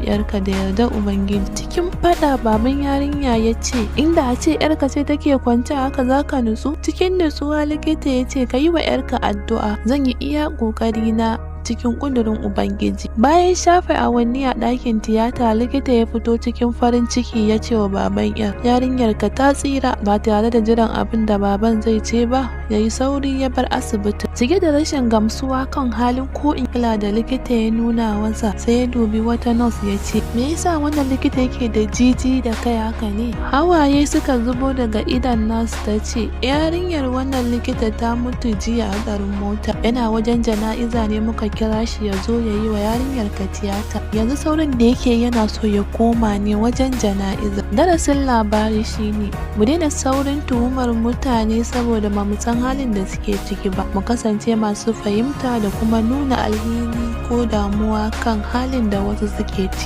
Yarka da yardar Ubangiji. Cikin fada baban yarinya ya ce, "Inda a ce yarka ce take kwance haka, za ka nutsu?" Cikin nutsuwa likita ya ce, "Ka yi wa yarka addu'a, zan yi iya ƙoƙari na cikin ƙudurin Ubangiji." Bayan shafe awanni a ɗakin tiyata, likita ya fito cikin farin ciki ya ce wa baban yar, "Yarinyar ka ta tsira." Ba tare da jiran abin da baban zai ce ba, ya yi sauri ya bar asibiti. Cike da rashin gamsuwa kan halin ko in kula da likita ya nuna masa, sai ya dubi wata nurse ya ce, "Me yasa wannan likita yake da jiji da kai haka ne?" Hawaye suka zubo daga idon nurse ta ce, "Yarinyar wannan likita ta mutu jiya a hatsarin mota. Yana wajen jana'iza ne muka kira shi ya zo ya yi wa yarinyar ka tiyata. Yanzu saurin da yake yana so ya koma ne wajen jana'iza." Darasin labari shine mu daina saurin tuhumar mutane saboda ba mu san halin da suke ciki ba. Mu kasance masu fahimta da kuma nuna alhini ko damuwa kan halin da wasu suke ciki.